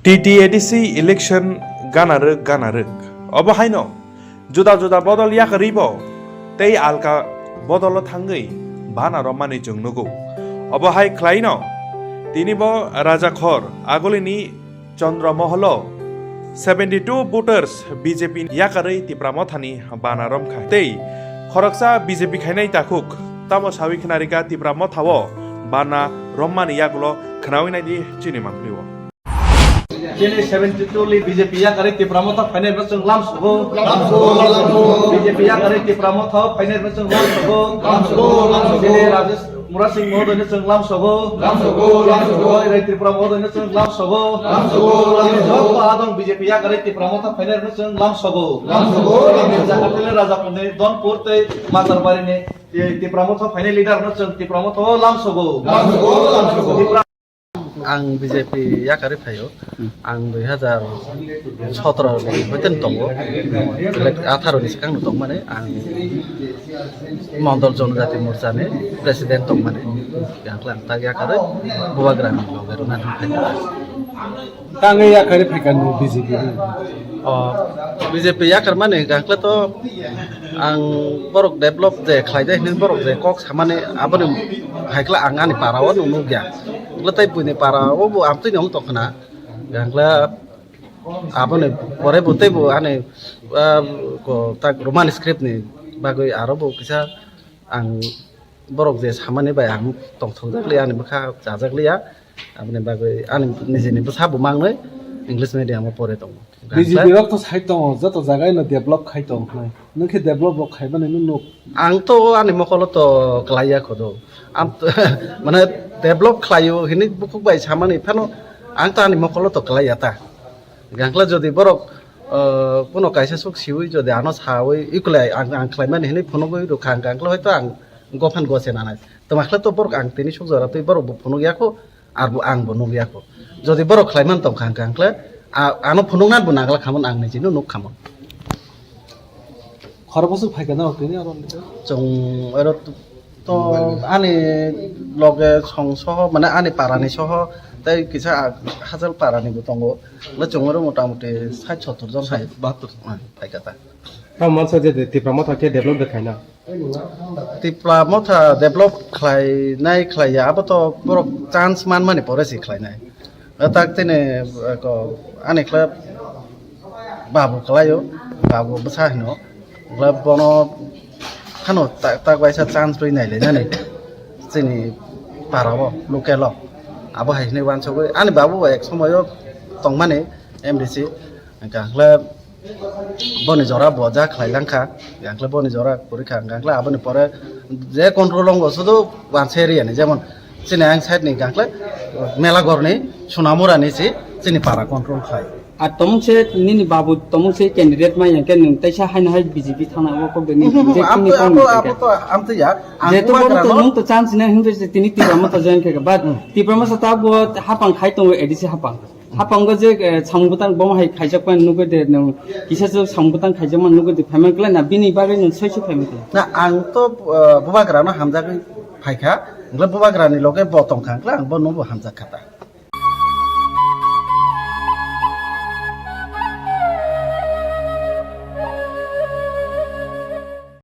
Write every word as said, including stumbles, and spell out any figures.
T T A D C election gana rwk gana rwk. Obo haino juda juda bodol yakarwi bo tei alka bodolo thangwi bana romani chwng nugo. Obo hai khlaino tini bo Rajakhor agulini Chandra Moholo seventy two voters B J P yakarwi Tipra Mothani bana romkha. Tei khoroksa B J P khainai takhuk tamo sawi khna rikha Tipra Mothao bana rommani yagulo khnawi naidi chini mangpli o. Chini seventy two li B J P yakarwi Tipra Motha phainai rwchwng lam sugo. B J P yakarwi Tipra Motha phainai rwchwng lam sugo. Chini Rajesh Murasing Mohodoino chwng lam sogo. Lam sogo, lam sogo. Rai Tripura Mohodoino chwng lam sogo. Lam sogo, lam sogo. Joto adong B J P yakarwi Tipra Motha phainai rwchwng lam sogo. Lam sogo, lam sogo. Jakarta Rajakhorni Donpur tei Matarbarini, eh, Tipra Motha phainai leader no chwng Tipra Motha o lam sogo. Lam sogo, lam sogo. Tipra Ang B J P yakarwi phaio. Ang dui hazar sotro ni hoiten tongo. Atharo ni swkang no tongmani ang Mondol Jonojati Morcha ni president tongmani. Yang klang tak yakarwi Bubagra ni loge rwna thang phaikha. Tangwi yakarwi phaikha no B J P ni. O B J P yakarmani hwnkha hwnkhe to ang borok develop je khlaijak hinwi borok je kok samani aboni hai khe ang ani para o nuk nukya. Hwnkhe tei buini para o bo amtwini wng tongkhna. Hwnkhe aboni pore bo tei bo ani, ah, ko tak Roman script ni bagwi aro bo kisa ang borok je samani bai ang tongthokjak liya, ani bwkha chajak liya, aboni bagwi ani nijini bwsa bo mangnwi English medium o pore tongo. B J P rok to sai tongo, joto jaga ino develop khai tong hnai. Nwng khe develop rok khaimani nwng nuk. Ang to ani mokolo to klaiya khodo. Am to, mane develop khlaio hinwi bukhuk bai samani phano ang to ani mokolo to klaiya ta. Gangkla jodi borok, uh, kuno kaisa suk siwi jodi ano sawi ikulai ang, ang khlaimani hinwi phunugwi rwkha ang gangkla hoito ang gophan gose nanai. Twmakhle to borok ang tini suk jora twi borok bo phunuk yakho, arbo ang bo nuk yakho. Jodi borok khlaiman tongkha hwnkha hwnkhe, a-, ano phunukna bo nagla khamon ang nijino nuk khamon. Khorokboswk phaikha na tini aro? Chwng oro to, to ani loge song soho, mane ani parani soho, tei kisa a-, hachal parani bo tongo. Le chwng oro motamuti sait sottor jon hai. Bahattor. Ah, phaikha ta. Tamo mansa je Tipra Motha khe develop de khaina. Tipra Motha develop khlainai khlaiya, abo to borok chance manmani pore se khlainai. O tak tini, eh, ko, ani khlai babu khlaio, babu bwsa hino. Khlai bono phano tak, tak baisa chance rwi nai lainani chini para o, local o. Abo hai hwnwi uansugwi ani babu bo ek somoio tongmani M D C. Hwnkha hwnkhe boni jora bo ja khlai langkha, hwnkhe boni jora kwrwi kha, hwnkhe aboni pore je control wngo sudu wanse area ni, jemon chini ang side ni hwnkhe Melagor ni Sonamura ni si chini para control khlai. Ar tomung se nini babu tomung se candidate mai hwnkhe nwng teisa haino hai B J P thangna o kok de ni Mhm, je amtwi, chini abo, kok abo to amtwi ya. Ang Jehetu Bubagra bono to no nwng to chance nai hwnkhe se tini Tipra Motha join khe, but Hmm. Tipra Motha ta bo hapang khai tongo A D C hapang. Haphango je, eh, samung bwtang bomo hai khaijak mani nugwi de, nwng kisa se samung bwtang khaijak mani nugwi de, phaima kwlai na, bini bagwi nwng soi se phaima kwlai. Na, ang to, eh, Bubagra no hamjagwi phaikha, hwnkhe Bubagra ni loge bo tongkha, hwnkhe ang bono bo hamjak kha ta.